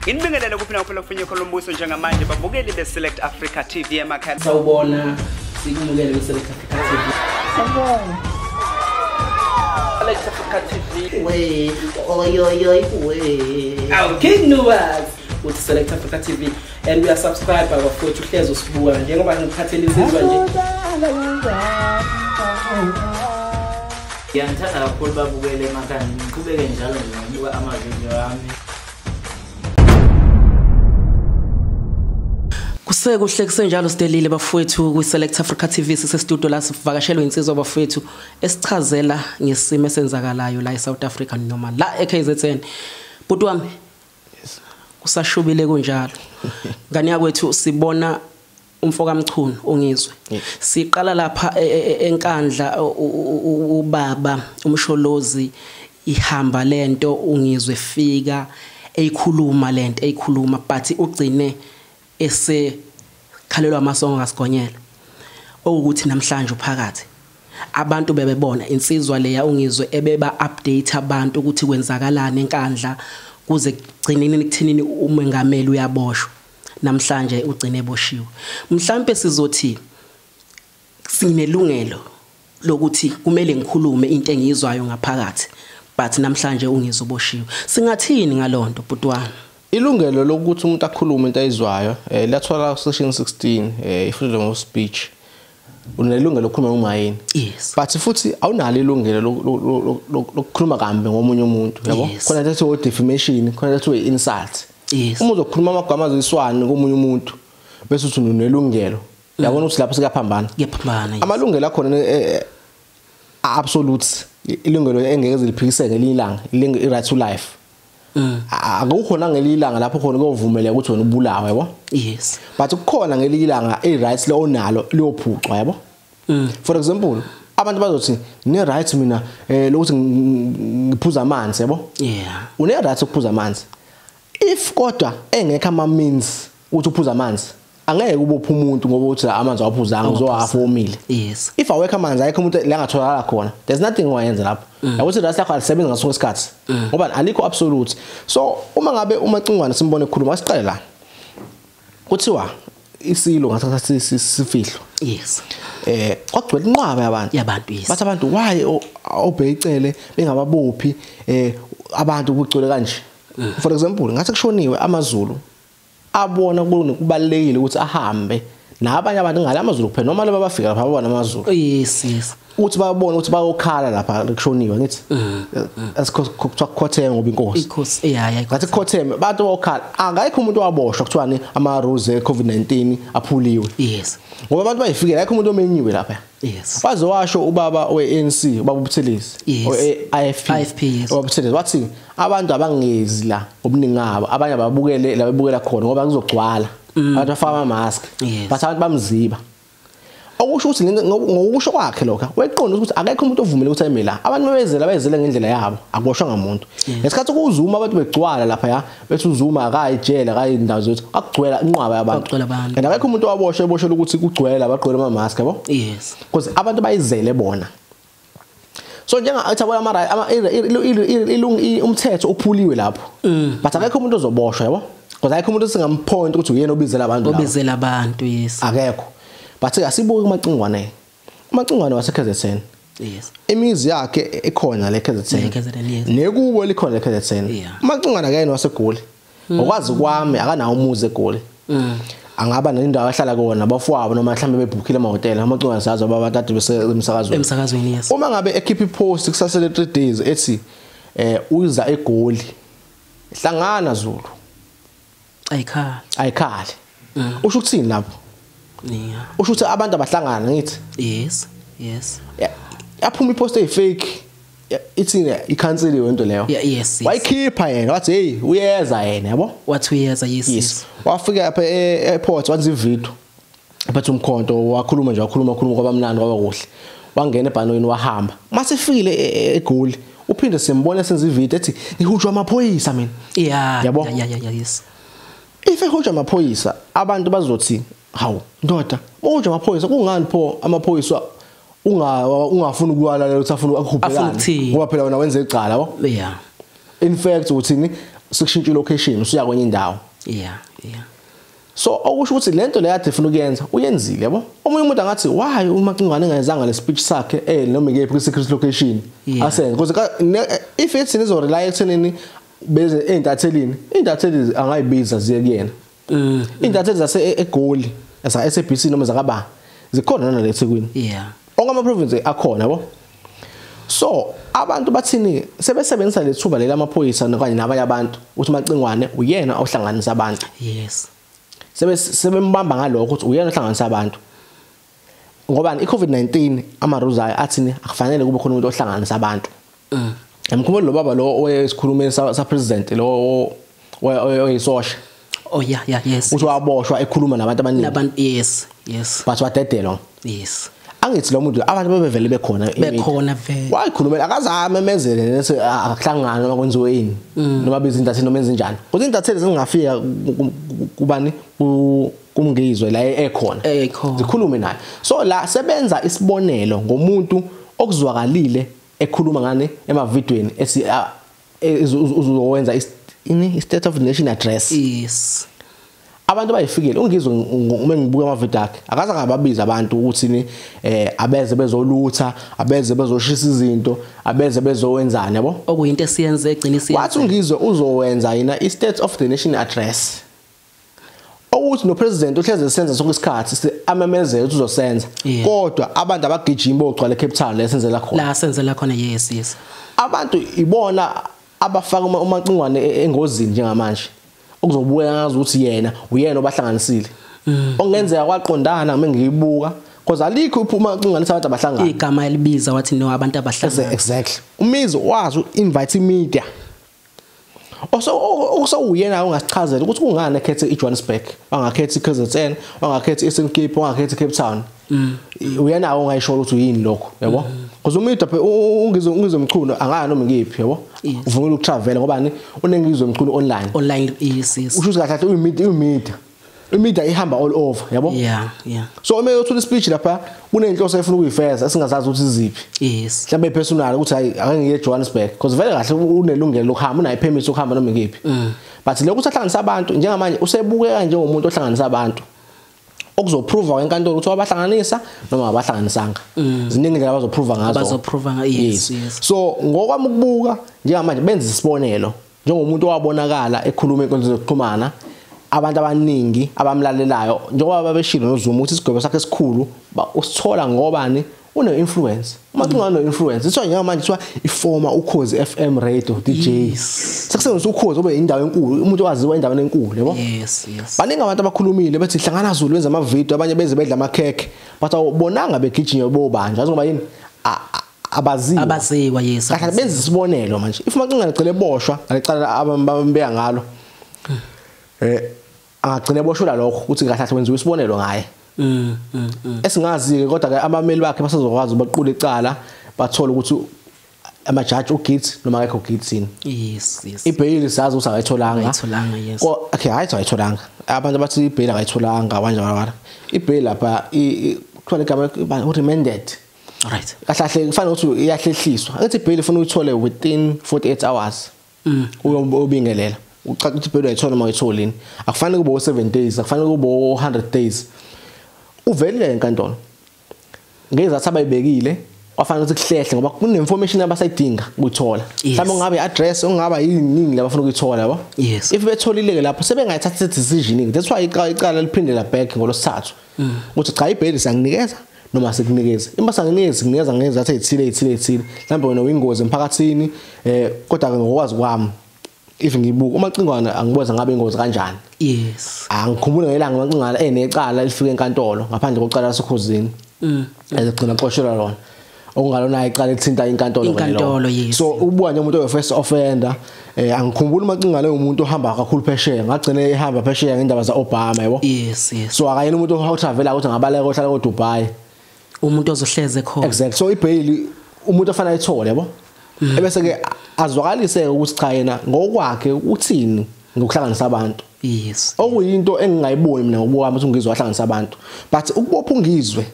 Nginibingelele kuphi na kuphela kufinye khona umbuso njengamanje babukeli be Select Africa TV emakhaya. Sawubona, sikumukele ku Select Africa TV. Sawubona. Select Africa TV. We oy oy oy we. Our King Nuwas with Select Africa TV and we are subscribed bafowethu hlezi usibuka njengoba ngikhathele insizwa nje. Ngiyangithanda kakhulu babukele emakhaya, ngiqhubeke njalo nje ngokubuka amavidiyo ami. Kusekuhle kusenjalo sidelile bafowethu ku Select Africa TV sise studio la sivakashelwe insizwa bafowethu esichazela ngesimo esenzakalayo la eSouth Africa noma la eKZN. Bhuti wami, yes, kusashubile kunjalo. Ngane yakwethu sibona umfo kaMchunu ongizwe. Siqala lapha eNkandla ubaba uMsholozi ihamba lento ungizwe fika eyikhuluma lento eyikhuluma but ugcine ese khalelwa amasongo kaSigonyela okuthi namhlanje uphakathi abantu bebebona insizwa leya ungizwe ebeba update abantu ukuthi kwenzakalani eNkandla kuze kugcineni kuthinini umengameli uyaboshwa namhlanje ugcine eboshiwe. Mhlambe sizothi sinelungelo lokuthi kumele ngikhulume into engiyizwayo ngaphakathi but namhlanje ungizwe uboshiwe. Singathini ngalonto bhuti wami? Ilungelo lokuthi umuntu akhulume into ayizwayo liyatholakala ku section 16 i-freedom of speech. Unelungelo lokukhuluma noma yini. Yes. But futhi awunalo ilungelo lokukhuluma kambi ngomunye umuntu, yabo? Khona into ethiwa defamation, khona into ethiwa insult. Yes. Uma uzokhuluma amagama aziswani komunye umuntu bese uthi unelungelo. Yabona ukuthi lapho sikaphambana. Kuyaphambana. Amalungelo akhona absolute, ilungelo engeke ziliphikiseke ngelinye ilanga, i-right to life. Akukho nangelinye ilanga lapho khona kuyovumeleka ukuthi wena ubulawe, yabo? Yes. But kukhona ngelinye ilanga i-rights le onalo liyophucwa, yabo? For example, abantu bazothi ngine right mina lokuthi ngiphuza amanzi, yabo? Yeah. Une right ukuphuza amanzi. If kodwa engekho ama means ukuthi uphuza amanzi, angeke ubophe umuntu ngoba uthi amanzi awaphuzanga uzohafa omile. Yes. If awekho amanzi ayikho umuntu la angatholakala khona. There's nothing owayenza lapho. Yakuthi right lakho alisebenzi ngaso isikhathi. Ngoba alikho absolute. So uma ngabe uMacingwane simbone ekhuluma siqale la. Kuthiwa isilo ngathatha sifihlo. Yes. Kwagcwele inqwaba yabantu. Yabantu, yes. Bathi abantu why obhecele bengababophi abantu kugcwele kanje. For example, ngathi kushoniwe amaZulu abona kubalekile ukuthi ahambe nabanye abantu ngale amaZulu kuphela noma laba bafika lapha babona amaZulu. Yes, yes. Uthi bayabona ukuthi bayokhala lapha kushoniwe ngithi. Asikho kukhotheme ngoba inkosi. Inkosi, yeah, yeah. Ngathi kukhotheme abantu bayokhala akekho umuntu waboshwa kuthiwani ama rules e COVID-19 aphuliwe. Yes. Ngoba abantu bayifikela akekho umuntu omenyiwe lapha. Yes. Waze washo ubaba we-ANC ubaba uButhelezi we-IFP. IFP, yes. Ubaba uButhelezi wathi abantu abangezi la ngobuningi abo abanye ababukele la bebukela khona ngoba kuzogcwala. Abantu bafaka ama mask. But abantu bamziba. Okusho ukuthi ngokusho kwakhe lokho weqonda ukuthi akekho umuntu ovumele ukuthi ayime la. Abantu bebezela bayizele ngendlela yabo akuboshwa ngamuntu. Ngesikhathi kuZuma abantu begcwala lapha ya bethi uZuma akayijela akayindawo zethu akugcwela inqwaba yabantu. And akekho umuntu owaboshwe eboshela ukuthi kugcwele abagqoke ama mask, yabo? Yes. Because abantu bayizele bona. So njenga athabona ama umthetho uphuliwe lapho. But akekho umuntu ozoboshwa, yabo? Because akekho umuntu esingampoint ukuthi uyena obizela abantu lapho. Obizela abantu, yes. Akekho. But asibuke uMacingwane. uMacingwane wase KZN. Yes. Imizi yakhe ekhona le KZN. KZN, yes. Nekubo likhona le KZN. uMacingwane akayena waseGoli. Ngokwazi kwami akanawo umuzi eGoli. Angaba nendawo ahlala kona abafowabo noma mhlambe bebhukhile emahhotela. uMacingwane sazi abantu ade besemsakazweni. Emsakazweni, yes. Uma ngabe ekhipha ipost kusasele 3 days ethi uza eGoli. Hlangana Zulu. Ayikhali. Ayikhali. Usho ukuthini lapho? Yeah. Usho ukuthi abantu abahlangana ngithi. Yes, yes. Yaphuma ipost eyifake ithi ikhanseliwe into leyo. Yeah, yes, yes. Wayikhipha yena wathi hey uyeza yena, yabo? Wathi uyeza, yes, yes. Wafika lapha e-airport wenza ivideo. Ephethe umkhonto wakhuluma nje wakhuluma kwabamnandi kwaba kuhle. Wangena ebhanoyini wahamba. Mase fikile eGoli uphinde simbone senza ivideo ethi ngihujwa amaphoyisa mina. Yeah. Yabo? Yeah, yes. If ehujwa amaphoyisa abantu bazothi hawu ndoda uhujwa amaphoyisa kungani pho amaphoyisa ungafuni ukulalela ukuthi afuna ukukhuphelana ngoba phela wena wenze icala, yabo? Yeah. In fact uthini sekushintsha location usuya kwenye indawo. Yeah, yeah. So okusho ukuthi lento le kade ufuna ukuyenza uyenzile yabo. Omunye umuntu angathi why uMacingwane engayenzanga le speech sakhe noma ikephi ku secret location asenze because if it's nizo rely ekuthenini beze eintathelini intatheli angayibiza ziye kuyena. Intatheli zase eGoli esa SABC noma zakaba zikhona nana eThekwini. Yeah. Onke ama province akhona yabo. So abantu bathini sebesebenzisa lethuba leli amaphoyisa kanye nabanye abantu ukuthi uMacingwane uyena ohlanganisa abantu. Yes. Sebembamba ngalokho ukuthi uyena ohlanganisa abantu. Ngoba iCovid-19 ama rules ayo athini akufanele kube khona umuntu ohlanganisa abantu. Emkhumbulo lo baba lo oyesikhulumeni sa president lo oyisosha. Oh yeah, yeah, yes. Uthi waboshwa ekhuluma nabantu abaningi. Nabantu, yes, yes. But wadedelwa. Yes. Angithi lo muntu abantu bebevele bekhona bekhona vele. Wayikhulumela akazame emezele nese akuhlangana noma kwenziwe yini noma biza intatheli noma enze njani. Kodwa intatheli zingafika kubani kumngizwe la ekhona. Zikhulume naye. So la sebenza isibonelo ngomuntu okuzwakalile ekhuluma ngane emavidweni esi uzowenza ini State of the Nation address. Yes. Abantu bayifikele ungizwe uma ngibuka amavidiyo akhe akaze ngababiza abantu ukuthi ni abeze bezolutha abeze bezoshisa izinto abeze bezowenzani yabo okuyinto esiyenze egcina isiyenze. Wathi ungizwe uzowenza yena i State of the Nation address ukuthi no president uhleze esenza sonke isikhathi amemezele ukuthi uzosenza kodwa abantu abagijima bogcwala eCape Town lesenzela khona la senzela khona. Yes, yes. Abantu ibona abafaka uMacingwane engozini njengamanje okuzobuya ngazi ukuthi yena uyena obahlanganisile. Okungenzeka kwaqondana uma ngiyibuka because alikho iphuma uMacingwane abantu abahlangana igama elibiza wathi no abantu abahlangana. Exactly. Umizo wazi invite media. Also uyena ongasichazela ukuthi kungani ekhethe iJohannesburg wangakhethe iKZN wangakhethe iEastern Cape wangakhethe iCape Town. Uyena ongayisho ukuthi uyini lokho yabo. Because uMida ungizwe Mchunu angaya noma ngiphi yabo. Uvumela ukutravel ngoba ni unengizwe Mchunu online. Online, yes, yes. Usho ukuthi kahle uyimida. Imida ihamba all over yabo. Yeah, yeah. So uma uyothula speech lapha kunenhloso efuna ukuyifeza esingazazi ukuthi iziphi. Yes. Mhlawumbe personal ukuthi hayi ake ngiye eJohannesburg because vele kahle unelungelo lokuhamba unayo permit yokuhamba noma ngiphi. But lokho usahlanganisa abantu njengamanje usebukeka njengomuntu ohlanganisa abantu. Okuzoprova kwenkantolo ukuthi wabahlanganisa noma abahlanganisanga. Ziningi indlela abazoprova ngazo. Abazoprova ngazo. Yes, yes. So ngokwami ukubuka njengamanje benza isibonelo njengomuntu owabonakala ekhuluma enkundleni zokuxhumana abantu abaningi abamlalelayo njengoba babeshilo noZuma ukuthi isigwebo sakhe esikhulu usithola ngobani une influence. uMacingwane une influence. Isho njengamanje kuthiwa iformer Ukhozi FM radio DJ. Sekusebenzisa Ukhozi ube indawo enkulu umuntu owaziwa endaweni enkulu yabo. Yes, yes. Baningi abantu abakhulumile bethi hlangana Zulu wenza ama video abanye beze bedla amakhekhe but awubonanga begijima bobanja ngoba yini abaziwa. Abaziwa, yes. Kahle benza isibonelo manje. If uMacingwane egcine eboshwa ngalecala abambeka ngalo angagcine eboshwa lokho ukuthi kahle kahle wenziwe isibonelo ngaye. Esingazi ke kodwa ke abameli bakhe basazokwazi baqule icala bathola ukuthi amajaji uGit noma akekho uGit yini. Yes, yes. Ibail sazi ukuthi akayitholanga. Akayitholanga, yes. Okay, hayi ayitholanga. Abantu abathi ibail akayitholanga kanje wala. Ibail lapha kuthiwa igama uremanded. All right. Kahle kahle kufanele ukuthi iyahlehliswa. Angithi ibail ufuna uyithole within 48 hours. Uyobingelela. Ucaca ukuthi ibail uyayithola noma uyitholini. Akufanele kube 7 days, akufanele kube 100 days. Uvelile enkantolo. Ngezathu abayibekile kwafanele ukuthi kuhlehle ngoba kune information abasayidinga ukuyithola. Mhlawumbe ungabe iaddress ungaba yiningi labafuna ukuyithola yabo. Yes. If betholile ke lapho sebengayithatha decision. That's why icala liphindela back ngolosithathu. Ukuthi cha ibail siyanginikeza noma sikunikeza. Ima sanginikeza ngikunikeza ngezathu ezithile ezithile ezithile. Mhlawumbe wena uyingozi emphakathini kodwa ke ngokwazi kwami if ngibuka uMacingwane angibuza ngabe ingozi kanjani. Yes. Angikhumbule ngelanga uMacingwane enecala elifike enkantolo ngaphandle kokucala lasekhosini. Ezigcina xoshelwa lona. Okungalona icala ethinta inkantolo Inkantolo, yes. So ubuka nje umuntu oyi first offender angikhumbuli uMacingwane umuntu ohamba kakhulu phesheya ngagcine ehamba phesheya ngendaba za Obama yabo. Yes, yes. So akayena umuntu otravela ukuthi ngabaleka ohlala ko Dubai. Umuntu ozohleze khona. Exactly. So ibail umuntu ofanele ayithole yabo. Ebese ke azwakalise ukuthi cha yena ngokwakhe uthini ngokuhlanganisa abantu. Yes. Okuyinto engingayiboni mina ngokwami ukuthi ungizwe wahlanganisa abantu. But ukubopha ungizwe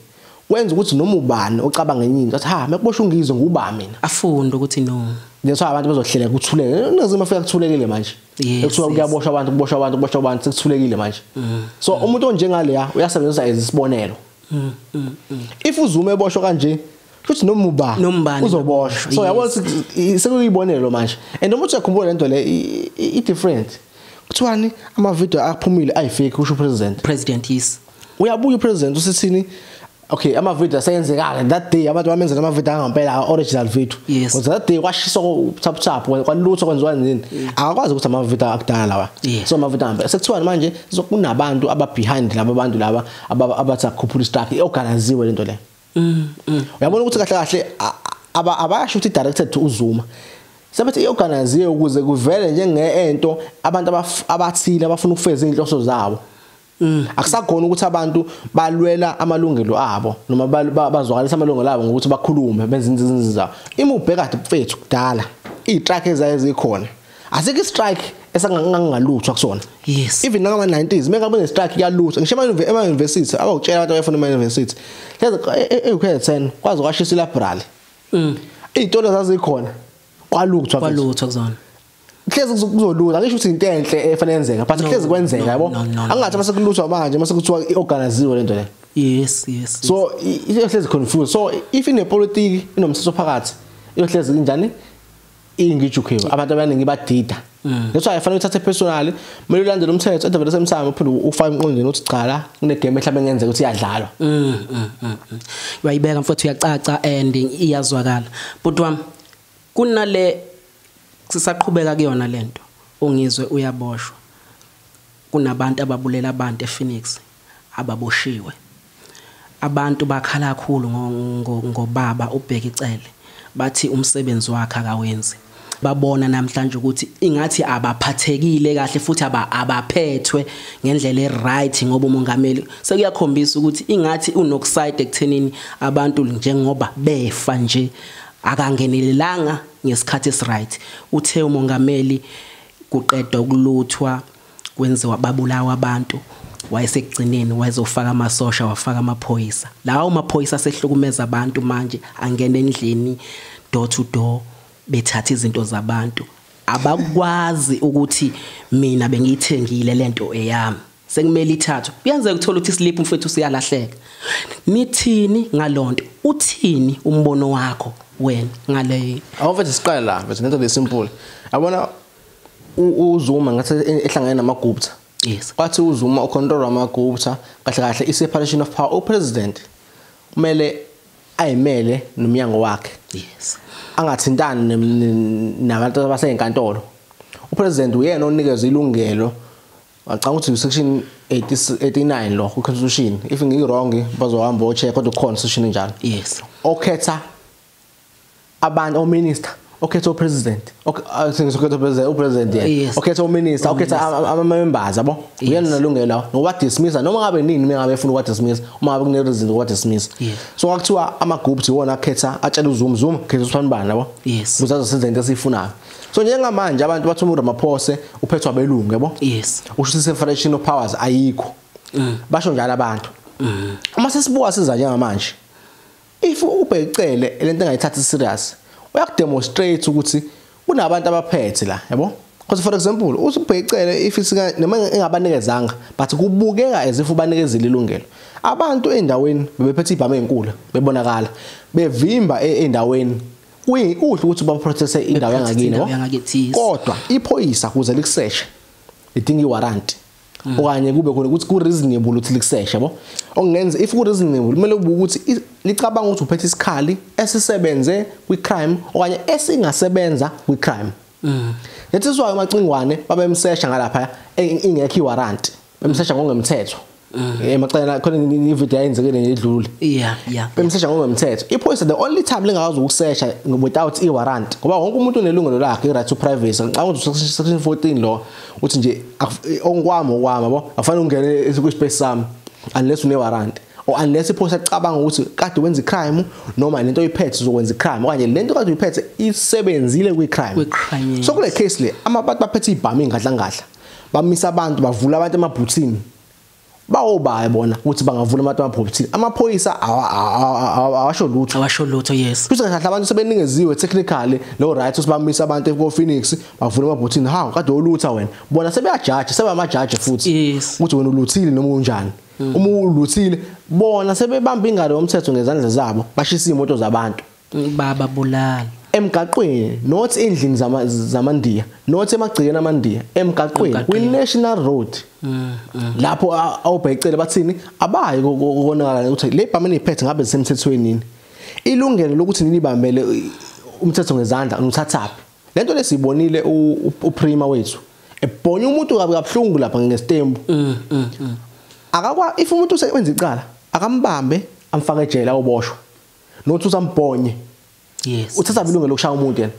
Wenza ukuthi noma ubani ocabanga enye into athi ha mekuboshwa uNgizwe nguba mina. Afunde ukuthi no. That's why abantu bazohleleka kuthuleke. Ningazi mafika kuthulekile manje. Ekuthiwa kuyaboshwa abantu, kuboshwa abantu, kuboshwa abantu sekuthulekile manje. So umuntu onjengaleya uyasebenzisa izibonelo. If uZuma eboshwa kanje futhi noma ubani uzoboshwa. So yabona ukuthi sekuyibonelo manje. And uma uyakhumbula lento le i different. Kuthiwani ama video aphumile ayi fake usho president. President yes. Uyabuya upresident usithini? Okay, ama video aseyenzekala that day abantu bamenza ama video angempela original video. Because that day kwashiswa tap tap kwalutho kwenziwa nini. Akakwazi ukuthi ama video akudala lawa. So ama video angempela sekuthiwa manje kunabantu aba behind laba bantu laba abathi akukhuphula istrike iorganiziwe lento le. Uyabona ukuthi kahle kahle abayasho ukuthi directed to uZuma. Sebethi iorganiziwe ukuze kuvele njengento abantu abathile abafuna ukufeza inhloso zabo. Akusakhona ukuthi abantu balwela amalungelo abo noma bazwakalisa amalungelo abo ngokuthi bakhulume benze izinto zabo. Ima ubheka kade mfethu kudala izistrike ezayizikhona asikho istrike esangangaluthwa kusona. Yes. Even ngama 90s mekabe ne strike kuyaluthwa ngisho ema university abawutshela abantu abafuna ema university hleze e-10 kwazi kwashisa ilibrary. Izitolo zazikhona kwaluthwa kuzona. Hleze kuzolutha ngisho ukuthi into enhle efanele yenzeka but hleze kwenzeka yabo angathi mase kuluthwa manje mase kuthiwa iorganiziwe lento le. Yes yes. So ihlezi confused. So if inepolitiki inomthetho phakathi iyohlezi kanjani ingijukhiwe abantu abaningi badida. That's why afanele uthathe personally kumele ulandele umthetho at the same time uphinde ufake emqondweni ukuthi cha la kune game mhlawumbe ngenzeka ukuthi iyadlalwa. Uyayibeka mfowethu uyacaca and iyazwakala. But wami kunale sisaqhubeka kuyona lento uNgizwe uyaboshwa kunabantu ababulela abantu ePhoenix ababoshiwe abantu bakhala kakhulu ngobaba uBheki Cele bathi umsebenzi wakhe akawenzi babona namhlanje ukuthi ingathi abaphathekile kahle futhi abaphethwe ngendlela eright ngoba umongameli sekuyakhombisa ukuthi ingathi unokuside ekuthenini abantu njengoba befa nje akangenelelanga ngesikhathi esiright. Uthe umongameli kuqedwa ukuluthwa kwenziwa babulawa abantu wayesekugcineni wayezofaka amasosha wafaka amaphoyisa lawo maphoyisa asehlukumeza abantu manje angena endlini door to door bethatha izinto zabantu abakwazi ukuthi mina bengiyithengile lento eyami sekumele ithathwe kuyenzeka ukuthola ukuthi islip mfethu siyalahleka. Nithini ngalonto uthini umbono wakho wena ngale? Awufethu siqale la mfethu lento le simple yabona uZuma ngathi ehlangene namaGupta. Yes. Kwathi uZuma ucontrol amaGupta kahle kahle i separation of power upresident kumele ayimele nomnyango wakhe. Yes. Angathintani nabantu abaseyinkantolo. Upresident uyena onikeza ilungelo ngicabanga ukuthi section 89 lo ku-constitution if ngi wrong bazohamba ocheck kodwa kukhona section enjalo. Yes. Okhetha abantu ominister okhetha upresident okhetha upresident yena okhetha uminister okhetha ama members yabo uyena nalungelo nokuba dismiss noma ngabe nini mengabe efuna ukuba dismiss uma ngabe kune reason ukuba dismiss. So kwakuthiwa ama groups iwona akhetha atshela uZuma Zuma khetha uSwanibani yabo ukuze azosenza into esiyifunayo. So njengamanje abantu bathi uRamaphosa uphethwa abelungu yabo. Yes. Usho separation of powers ayikho. Basho njalo abantu. Uma sesibuka siza njengamanje if uBheki Cele lento engayithathi serious uyakudemonstrate ukuthi kunabantu abaphethe la yabo. Because for example uBheki Cele if isika noma engabanikezanga but kubukeka as if ubanikezile ilungelo. Abantu endaweni bebephethe ibhamu ezinkulu bebonakala bevimba endaweni kuhle ukuthi baproteste indawo yangakini yabo. Kodwa iphoyisa kuze likuseshe lidinga iwarrant okanye kube khona ukuthi ku reasonable ukuthi likuseshe yabo. Okungenza if ku reasonable kumele ube ukuthi licabanga ukuthi uphethe isikhali esisebenze kwi crime okanye esingasebenza kwi crime. Lethizwayo amacingwane babemsesha ngalapha ingekho iwarrant bemsesha ngokungemthetho. Emacala khona ivideo ayenzekile nje idlule. Yeah. Bemsesha ngokungemthetho. Iphoyisa the only time lingakwazi ukusesha without iwarrant ngoba wonke umuntu unelungelo lakhe i right to privacy. Ngicabanga ukuthi section 14 lo uthi nje okwami yabo afanele ungene ku space sami unless une warrant or unless iphoyisa icabanga ukuthi kade wenza icrime noma lento oyiphethe uzokwenza icrime okanye lento kade uyiphethe isebenzile kwicrime. So kule case le abantu baphethe ibhamu ingadlangadla bamisa abantu bavula abantu emabhuthini. Bawobaya bona ukuthi bangavula abantu amabhobthini. Amaphoyisa awasho lutho. Awasho lutho, yes. Futhi kahle abantu sebeningeziwe technically lo right ukuthi bamisa abantu eko Phoenix bavula amabhobthini. Ha, kade olutha wena. Bona sebeyajaja, sebamajaji futhi. Ukuthi wena uluthile noma unjani. Uma uluthile bona sebebamba ingalo yomthetho ngezandla zabo, bashisa imoto zabantu. Bababulala. Emgaqweni, not endlini zamaNdiya, not emagcekeni amaNdiya, emgaqweni kwi National Road. Lapho awubhecele bathini abayi konakala ukuthi le bhama niphethe ngabe zisemthethweni nini. Ilungelo lokuthi nilibambele umthetho ngezandla unuthathaphi. Lento lesibonile uPrima wethu ebhonya umuntu kabi kabuhlungu lapha ngestembu. Akakwa if umuntu usewenza icala akambambe amfake ejele ayoboshwa. Not usambhonye. Yes. Uthatha ilungelo lokushaya umuntu yena.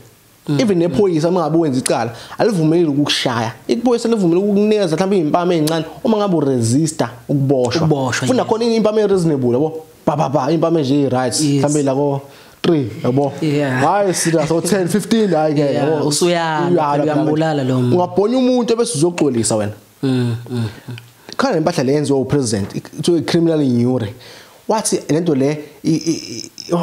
Even nephoyisa uma ngabe wenza icala alivumeli ukukushaya. Iphoyisa livumela ukukunikeza mhlawumbe impama ezincane uma ngabe uresista ukuboshwa. Funa khona impama ereasonable yabo. Ba ba ba impama nje right mhlawumbe la ko 3 yabo. Hayi sida so 10 15 hayi ke yabo usuyala uyambulala lo muntu. Ungabhonya umuntu bese uzoxolisa wena. Khona impahla leyenziwa upresident ithiwe criminal injury. Wathi lento le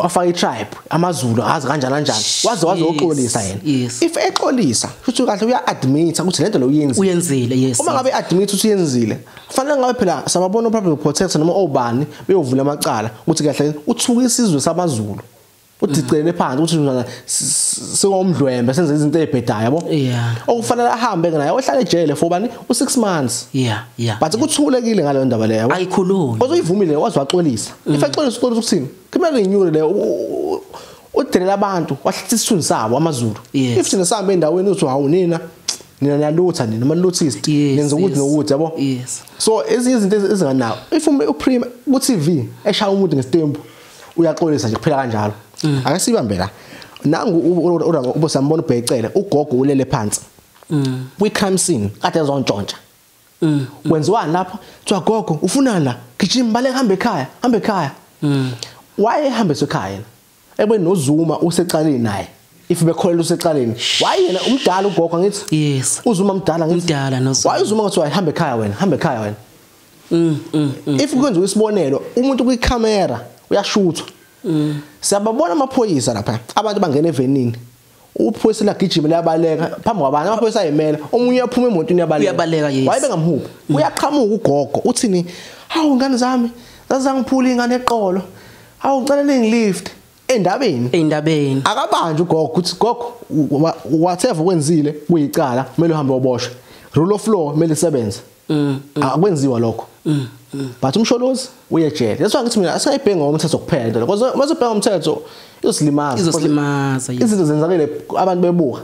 afaka itribe amaZulu azi kanjani kanjani waze wazoxolisa yena. If exolisa futhi kahle uya admit ukuthi lento lo uyenzile uyenzile, yes. Uma ngabe admit ukuthi uyenzile kufanele ngabe phela sababona public protector noma obani beyovula amacala ukuthi kahle uthuka isizwe samaZulu udicele phansi ukuthi singomdlwembe senze izinto ezibhedayo yabo. Okufanele ahambe naye ohlale ejele for bani u6 months. Yeah. But kuthulekile ngaleyo ndaba leyo. Ayikhulumi. Ozoyivumile waze waxolisa. If exolisa uxolisa ukuthini? Kumele inyure leyo udelela abantu wahlitha isithunzi sabo amaZulu. If thina sihambe endaweni uthi hawu nina nina niyalutha nina amaluthists nenza ukuthi nokuthi yabo. So ezinye izinto ezinganawo if uPrima ku TV eshaya umuntu ngestembu uyaxolisa nje kuphela kanjalo. Ake sibambe la. Nangu ubosambona ubhecele ugogo ulele phansi. Kwi crime scene kade ezontshontsha. Kwenziwani lapho? Kuthiwa gogo ufuna la, gijima baleka hamba ekhaya, hamba ekhaya. Why ehambe ekhaya yena? Ebe noZuma usecaleni naye. If bekholelwa usecaleni. Why yena umdala ugogo ngithi? Yes. uZuma mdala ngithi. Umdala noZuma. Why uZuma ngathiwa hamba ekhaya wena, hamba ekhaya wena. If kwenziwa isibonelo umuntu kwi camera uyashuthwa. Siyababona amaphoyisa lapha abantu bangena evenini uphoyisa lagijima liyabaleka phambi kwabantu amaphoyisa ayimela omunye uyaphuma emotweni uyabaleka uyabaleka, yes. Waye bengamhuphi uyaqhamuka ugogo uthini hawu ngane zami zazangiphula ingane eqolo hawu ngicela ningilift endabeni akabanjwe ugogo uthi gogo whatever kwenzile kuyicala kumele uhambe uboshwe rule of law kumele isebenze akwenziwa lokho. But umsholozi uyejele. That's why ngithi mina asayibhenge ngomthetho kuphela into. Because uma ubheka ngomthetho izosilimaza. Izosilimaza. Izinto zenzakele abantu bebuka.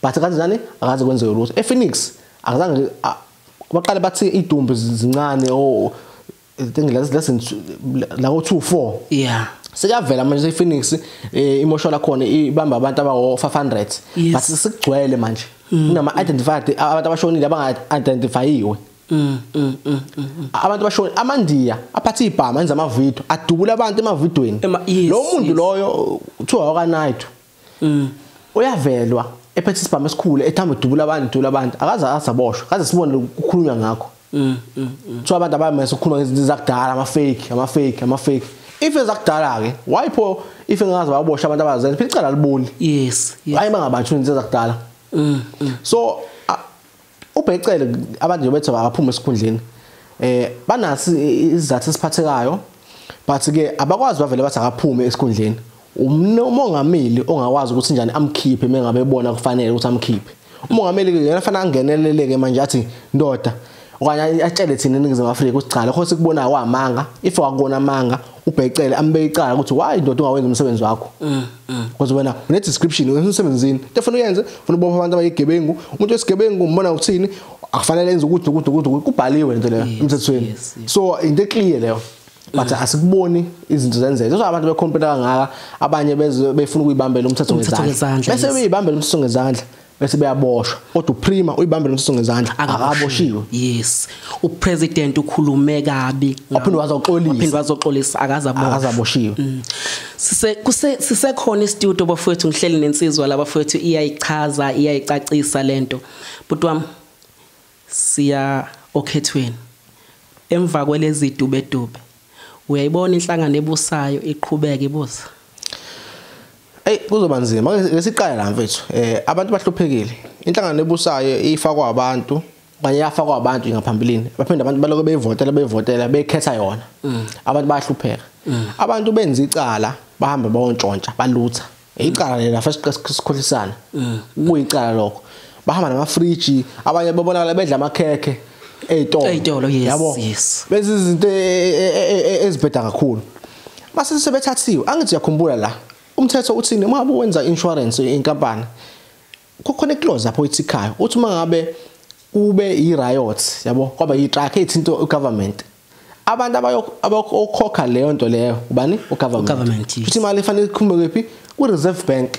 But kanjani akaze kwenziwe lutho. ePhoenix akazange baqale bathi idumbu zincane o less la 2 4. Yeah. Sekuyavela manje ePhoenix imoshwa lakhona ibamba abantu abawo 500. But sikugcwele manje. Kunama identified abantu abashonile abanga identifyiwe. Abantu bashona amaNdiya aphathe ibhama enza amavidiyo adubula abantu emavidweni. Lo muntu loyo kuthiwa wakanayithi uyavelwa ephethe isibhamu esikhulu ethamba udubula abantu akaze asaboshwa akaze sibone ukukhulunywa ngakho. Kuthiwa abantu abamese ukukhuluma ngezinto zakudala ama fake if ezakudala ke why pho if engaze baboshwa abantu abazenza phela icala liboli. Yes. Hayi bangabatshuni izinto zakudala. So ubhecele abantu nje bethu abaphuma esikhundleni banasi isizathu esiphathekayo but ke abakwazi bavele bathi akaphume esikhundleni. Umongameli ongakwazi ukuthi njani amkhiphe mengabe ebona kufanele ukuthi amkhiphe. Umongameli ke yena fanele angeneleleke manje athi ndoda okanye atshele thina eNingizimu Afrika ukuthi cha lokho sikubona kwamanga if wakubona amanga ubhecele ambeke icala ukuthi why ndoda ungawenza umsebenzi wakho. Because wena une description umsebenzini into efuna uyenze ufuna ubopha abantu abayigebengu umuntu wesigebengu umbona ukuthini akufanele enze ukuthi ukuthi kubhaliwe lento leyo emthethweni. So into eclear leyo but asikuboni izinto zenzeka. So abantu becomplain kangaka abanye befuna ukuyibambela umthetho ngezandla bese beyibambela umthetho ngezandla bese beyaboshwa kodwa uPrima uyibambela umthetho ngezandla akaboshiwe. Yes, upresident ukhulume kabi waphinde wazoxolisa akazaboshiwe. Sisekhona istudio bafowethu ngihleli nensizwa la bafowethu iyayichaza iyayicacisa lento. But wami siya okhethweni Emva kwelezi dubedube uyayibona inhlangano ebusayo iqhubeka ibusa. Ey kuzoba nzima ngesiqala la mfethu. Abantu bahluphekile. Inhlangano ebusayo ifakwa abantu kanye yafakwa abantu ngaphambilini. Baphinde abantu baloko beyivotela bekhetha yona. Abantu bayahlupheka. Abantu benza icala bahambe bayontshontsha balutha. Icala lela first sikhohlisana. Kuyicala lokho. Bahamba nama fridge abanye babonakala bedla amakhekhe eyitolo. Yes, yes. Benza izinto ezibheda kakhulu. Mase sebethathiwe angithi uyakhumbula la. Umthetho uthini uma wenza insurance inkampani kukhona iclause lapho ithikhayo uthi uma ngabe kube i-riot yabo kwaba i-truck ethinta ugovernment abantu abayokhokha leyo nto leyo ubani ugovernment futhi imali ifanele ikhumbe kephi ku Reserve Bank.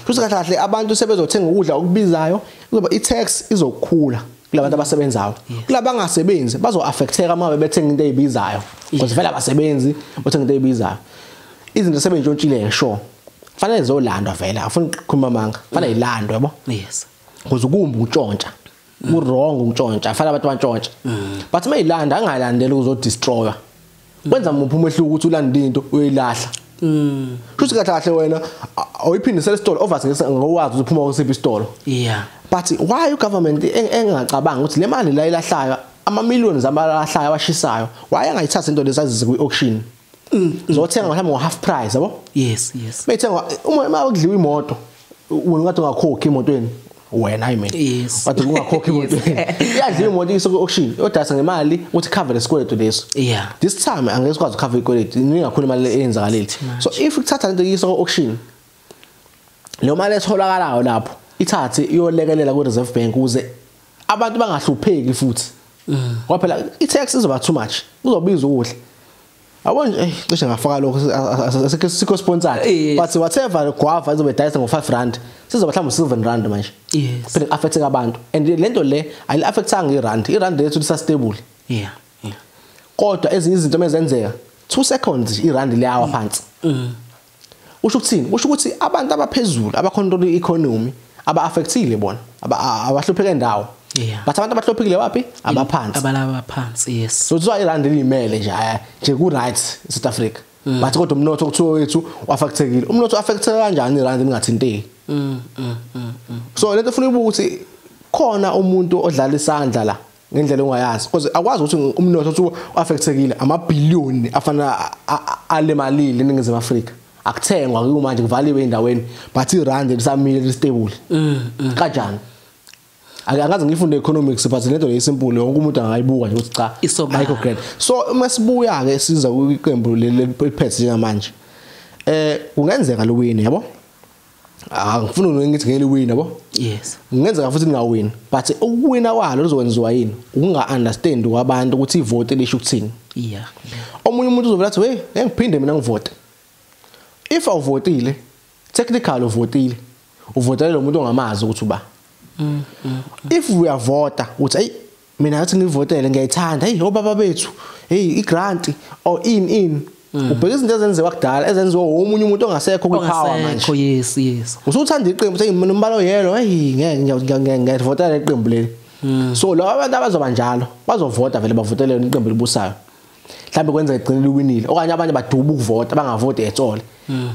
Futhi kahle kahle abantu sebezothenga ukudla okubizayo kuzoba i-tax izokhula kulabantu abasebenzayo. Kulaba bangasebenzi bazo-affecteka uma bethenga into ezibizayo because vele abasebenzi bathenga into ezibizayo. Izinto sebentshontshile sure fanele zolandwa vele afuna ukukhuluma manga fanele ilandwe yabo. Yes, because kumbi ukutshontsha ku wrong ukutshontsha fanele abantu bantshontsha but mayilanda angalandeli uzodestroyer kwenza muphi umehluko ukuthi ulanda into uyilahla. Futhi kahle kahle wena awuyiphindisele isitolo obviously ngowazi uphuma kusiphi isitolo. Yeah, but why u government engacabanga ukuthi le mali la ilahlayo ama millions amalahlayo abashisayo why angayithatha into lezazi ku auction zothenga mhlawumbe ngo half price yabo. Yes, yes. Bethenga uma kudliwa imoto wena ngathi ungakhokhi emotweni wena I mean. Yes. But ungakhokhi emotweni iyadliwa imoto iso ku auction yodayisa ngemali uthi cover lesikweletu leso. Yeah, this time angeke sikwazi ukucover ikweletu ningakhona imali eyenzakalile. So if ukuthatha lento iso ku auction leyo mali etholakalayo lapho ithathe iyolekelela ku Reserve Bank ukuze abantu bangahlupheki futhi. Ngoba phela i-tax izoba too much kuzobiza ukudla. Awonje cishe ngafaka lokho asikho sponsored but whatever guava izobe dayisa ngo 5 rand sizoba mhlawumbe 7 rand manje. Yes, phela affect abantu and lento le ayi affectanga irand lethu lisa stable. Yeah, yeah. Kodwa ezinye izinto mezenzeka 2 seconds irand liyawa phansi. Usho ukuthini? Usho ukuthi abantu abaphezulu abacontrol economy aba affectile bona abahlupheke ndawo. But abantu abahluphekile wapi abaphansi abalaba phansi. Yes, so kuthiwa irand limele nje nje ku right South Africa but kodwa umnotho kuthiwa wethu uaffectekile. Umnotho uaffecteka kanjani irand lingathinteki? So lento ufuna ukuthi khona umuntu odlala isandla la ngendlela ongayazi because akwazi ukuthi umnotho uthi uaffectekile amabhiliyoni afana alemalile eNingizimu Afrika akuthengwa kumanje kuvaliwe endaweni but irand lisamile listable. Kanjani? Angaze ngifunde economics but lento le simple wonke umuntu angayibuka nje ukuthi cha ayikho grand. So uma sibuya ke siza kwiqembu leliphethe njengamanje kungenzeka liwine yabo. Angifuni ngithi ngeke liwine yabo. Yes, kungenzeka futhi lingawini but ukuwina kwalo luzokwenziwa yini ukunga understand kwabantu ukuthi ivote lisho ukuthini. Yeah, omunye umuntu uzovela athi hey ngeke ngiphinde mina ngivote. If awuvotile technically uvotile uvotele lo muntu ongamazi ukuthi uba. If uyavota uthi hey mina ngathi ngivotele ngiyayithanda hey obaba bethu hey igrant or in ubheka izinto ezenziwa kudala ezenziwa omunye umuntu ongasekho kwipower manje. Yes, yes. Usuthanda iqembu uthi mina umbalo yelo hey ngeke ngiyavotela iqembu leli. So laba abantu abazoba njalo bazovota vele bavotele iqembu libusayo mhlawumbe kwenza igcine liwinile okanye abanye baduba ukuvota bangavoti at all.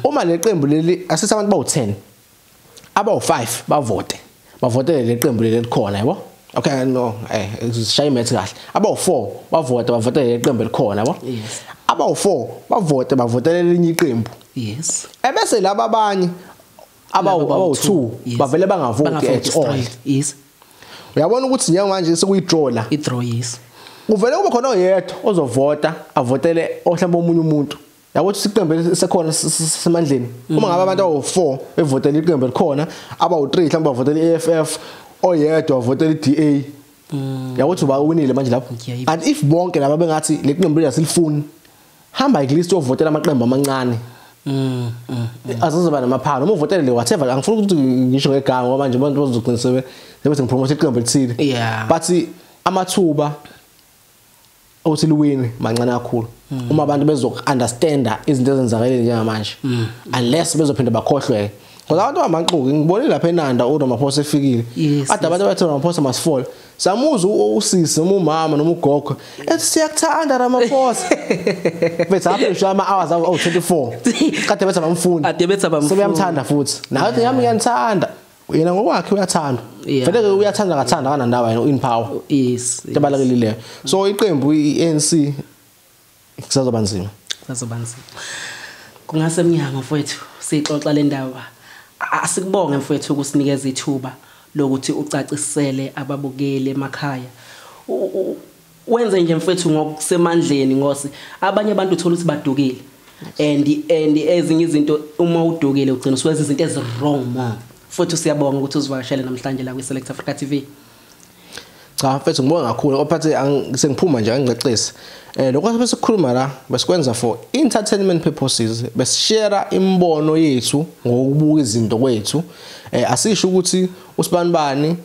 Uma leqembu leli asise abantu bawu10 abawu5 bavote bavotele leqembu leli likhona yabo. Okay, no sishaya imath kahle. Abawu4 bavote bavotele leqembu elikhona yabo. Yes, abawu4 bavote bavotele elinye iqembu. Yes, ebese laba abanye abawu2 bavele bangavoti at all. Yes, uyabona ukuthi njengamanje sekuyidraw la i-draw. Yes, uvele kube khona oyedwa ozovota avotele ohlamba omunye umuntu yabo ukuthi iqembu sekhona semandleni. Uma ngabe abantu abawu4 bevotela iqembu elikhona abawu3 mhlawumbe bavotela iEFF oyedwa avotela iDA yabo ukuthi bawinile manje lapho. And if bonke laba bengathi leqembu lesilifuni hamba ikulist ovotela amaqembu amancane azozoba namaphalo uma uvotele le whatever angifuni ukuthi ngisho ngegama ngoba manje abantu bazogcina sebe bethi ngipromote iqembu elithile. But amathuba othi liwini mancane kakhulu uma abantu bezokunderstanda izinto ezenzakalile njengamanje unless bezophinda bakhohlweke Ngoba abantu amanxuki ngibonile lapha eNanda uRamaphosa efikile. Ade abantu bathi Ramaphosa must fall. Samuza usisi noma umama noma ugogo ethi siyakuthanda Ramaphosa. Bethi apha ama hours awu 24. Kade bethi abamfuni. Ade bethi abamfuni. Sebeyamthanda futhi. Nawe yami ngiyanthanda. Yena ngokwakhe uyathanda. Vele ke uyathanda ngathanda kanandaba yena in power. Yes. Ebalekile leyo. So iqembu iANC kusazoba nzima. Kusazoba nzima. Kungase emnyango mfowethu sixoxa le ndaba. Asikubonge mfowethu ukusinikeza ithuba lokuthi ucacisele ababukeli emakhaya. Wenze nje mfowethu ngokusemandleni ngosi abanye abantu uthola ukuthi badukile. And ezinye izinto uma udukile ugcina usuwenza izinto ezi wrong man. Futhi siyabonga ukuthi uzivakashele namhlanje la kwi-Select Africa TV. Cha mfethu ngibonga kakhulu ophathe sengiphuma nje angicacise. Lokho besikhuluma la besikwenza for entertainment purposes, besishare imbono yethu ngokubuka izinto kwethu. Asisho ukuthi usibanibani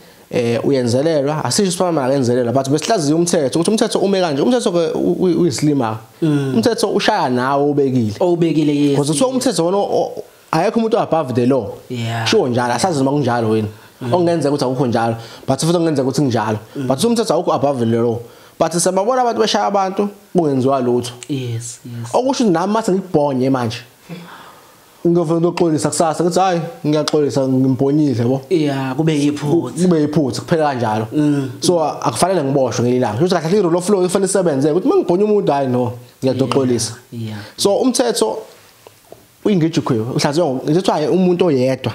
uyenzelelwa, asisho usibanibani akenzelelwa, but besihlaziya umthetho ukuthi umthetho ume kanje, umthetho ke uyisilima. Umthetho ushaya nawe ubekile. Owubekile yes. Because uthiwa umthetho wona ayekho umuntu above the law. Sure njalo asazi noma kunjalo wena. Ongenzeka ukuthi akukho njalo, but futhi ongenzeka ukuthi kunjalo. But umthetho awukho above the law. But siyababona abantu beshaya abantu kungenziwa lutho. Yes, yes. Okusho nami mase ngibhonye manje. Ngiyovela ukuxolisa kusasa ngithi hayi ngiyaxolisa ngimbhonyile yabo. Yeah, kube yiphutha. Kube yiphutha kuphela kanjalo. So akufanele ngiboshwe ngelilanga. Kusho kahle i-rule of law ifanele isebenze ukuthi mangibhonya umuntu hayi no ngiyaxolisa. Yeah. So umthetho uyingejikhwe uhlaziywa ngithiwa umuntu oyedwa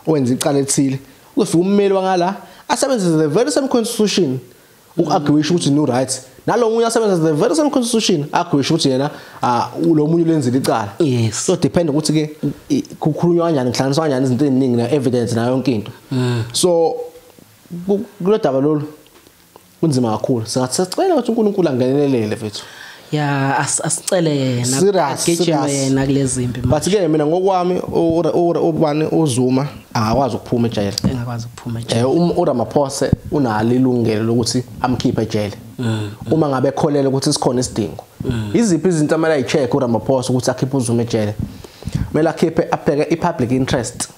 owenza icala ethile uzofika ummeli wangala asebenzise the very same constitution uku-argue ukuthi no right nalo munye asebenzise the very same constitution argue ukuthi yena lo munye ulenzile icala. Yes. So depend ukuthi ke kukhulunywa kanjani kuhlanganiswa kanjani izinto eziningi na evidence nayo yonke into. So kulodaba lolu kunzima kakhulu. Singathi sicela ukuthi uNkulunkulu angenelele mfethu. Yeah, asicele yena agijima yena kulezimpi. But ke mina ngokwami ubani uZuma angakwazi ukuphuma ejele. Engakwazi ukuphuma ejele. uRamaphosa unalo ilungelo lokuthi amkhiphe ejele. Uma ngabe ekholele ukuthi sikhona isidingo. Iziphi izinto amele ayicheck uRamaphosa ukuthi akhiphe uZuma ejele? Kumele akhiphe abheke ipublic interest.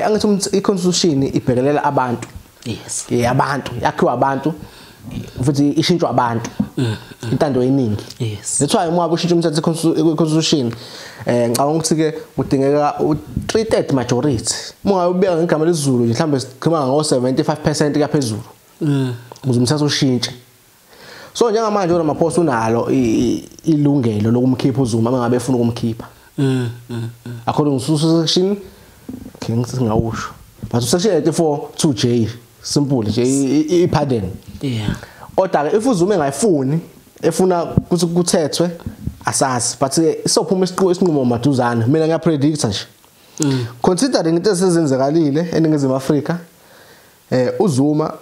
Angithi iconstitution ibhekelela abantu. Yes. Abantu, yakhiwa abantu. Futhi ishintshwa abantu. Intando eyiningi. Yes. That's why uma ushintsha umthetho constitution ngicabanga ukuthi ke kudingeka u3/3 majority. Uma ungayubeka ngegama lesiZulu nje mhlambe sikhuluma ngo 75% kaphezulu. Ukuze umthetho ushintshe. So njengamanje uRamaphosa unalo ilungelo lokumkhipha uZuma mangabe efuna ukumkhipha. According to section ngingawusho. But section 84 2J simple nje i-pardon. Yeah. Kodwa ke if uZuma engayifuni efuna ukuthi kuthethwe asazi but isophuma isinqumo maduzane. Mina ngiya predict nje. Considering into esezenzekalile eNingizimu Afrika uZuma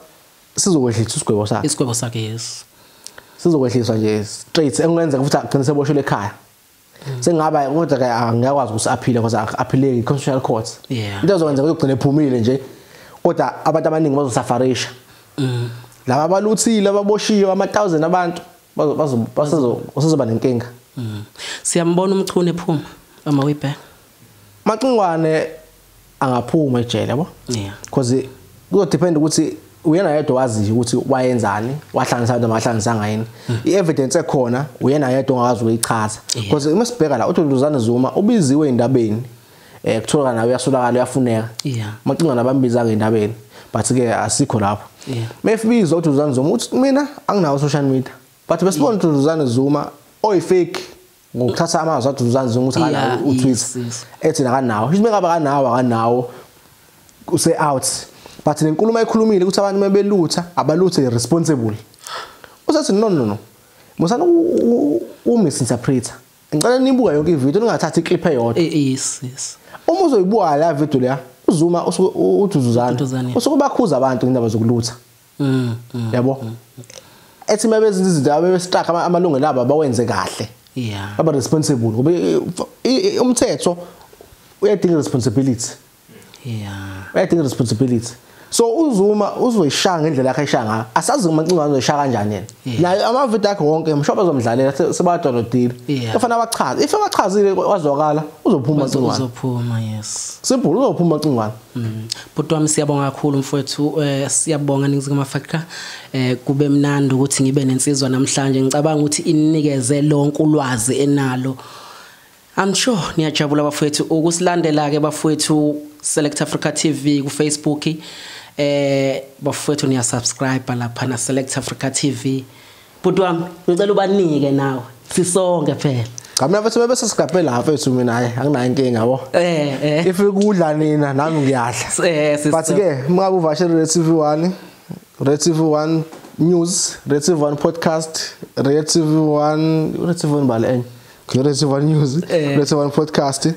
sizokwehlisa isigwebo sakhe. Isigwebo sakhe yes. Sizokwehliswa nje straight engenzeka futhi agcine seboshelwe ekhaya. Sengaba kodwa ke angiyakwazi ukuthi aphile because aphileki constitutional court. Into ezokwenzeka ukugcina ephumile nje kodwa abantu abaningi bazosafarisha. Laba abaluthile ababoshiwe ama-1000 abantu bazoba nenkinga. Siyambona uMchunu ephuma ama webhe. Macingwane angaphuma ejele yabo. Yeah. Because kuzodepend ukuthi uyena yedwa waziyo ukuthi wayenzani, wahlanganisa abantu abahlanganisanga yini. I-evidence ekhona uyena yedwa ongakwazi ukuyichaza. Because uma sibheka la uDuduzane Zuma ubiziwe endabeni. Kutholakala nawe uyasolakala uyafuneka. Yeah. Macingwane abambizanga endabeni. But ke asikho lapho. Yeah. Mefibizwa uDuduzane Zuma uthi mina anginawo social media. But besibona uDuduzane Zuma oyi fake ngokuthatha amazwi aDuduzane Zuma ukuthi akanawo uTwitter. Ethi akanawo. Isho mengabe akanawo akanawo use out. But lenkulumo ayikhulumile ukuthi abantu mebelutha abaluthe irresponsible. Usathi no no no. Musana u misinterpreta. Ngicela nibuka yonke ivideo ningathathi iclip eyodwa. Yes, yes. Uma uzoyibuka la video leya uZuma uDuduzane usuke bakhuza abantu indaba zokulutha. Yabo. Ethi mabezinza izinto abebestuck amalungelo abo bawenze kahle. Yeah. Baba responsible ngoba umthetho uyadinga responsibility. Yeah. Uyadinga responsibility. So uZuma uzoyishaya ngendlela yakhe ayishaya ngayo. Asazi uMacingwane uzoyishaya kanjani yena. Naye amavidiyo akhe wonke mshoba azomdlalela sebadownloadile. Kufanele abachaze. If abachazile wazwakala uzophuma uMacingwane. Uzophuma, yes. Simple, uzophuma uMacingwane. Bhuti wami siyabonga kakhulu mfowethu, siyabonga Ningizimu Afrika. Kube mnandi ukuthi ngibe nensizwa namhlanje. Ngicabanga ukuthi inikeze lonke ulwazi enalo. I'm sure niyajabula bafowethu ukusilandela ke bafowethu Select Africa TV ku Facebook. Bafowethu niya subscribe lapha na Select Africa TV. Bhuti wami ngicela ubanike nawe sisonke phela. Cha mina mfethu bebe subscribe la mfethu mina hayi anginayo inkinga yabo. If kudla nina nami ngiyadla. But ke mungabe uvashele Red TV 1, Red TV 1 News, Red TV 1 Podcast, Red TV 1, Red TV 1 bale enye. Red TV 1 News, Red TV 1 Podcast.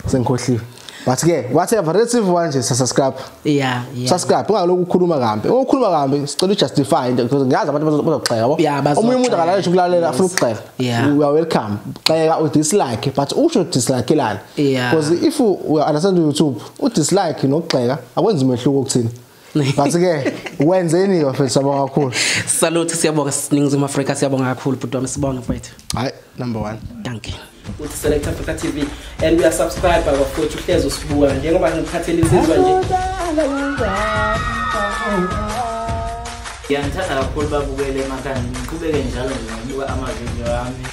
Sengikhohliwe. But ke whatever Red TV 1 nje subscribe. Yeah. Subscribe ungaloku ukhuluma kambi. Ukukhuluma kambi sicela ujustify into because ngiyazi abantu bazogxeka yabo. Omunye umuntu akalale ukulalela afuna ukugxeka. We are welcome. Gxeka u dislike but usho dislike lana. Because if you understand YouTube, u dislike nokugxeka akwenzi umehluko kuthina. But ke wenzeni bafethu sabonga kakhulu. Salute siyabonga Ningizimu Afrika siyabonga kakhulu bhuti wami sibonge mfethu. Hayi number 1. Thank you. Uthi Select Africa TV and we are subscriber bafowethu uhlezi usibuka njengoba ngikhathele insizwa nje. Ngiyanithanda kakhulu babukele emakhaya, ngiqhubeke njalo nje ngokubuka amavidiyo ami.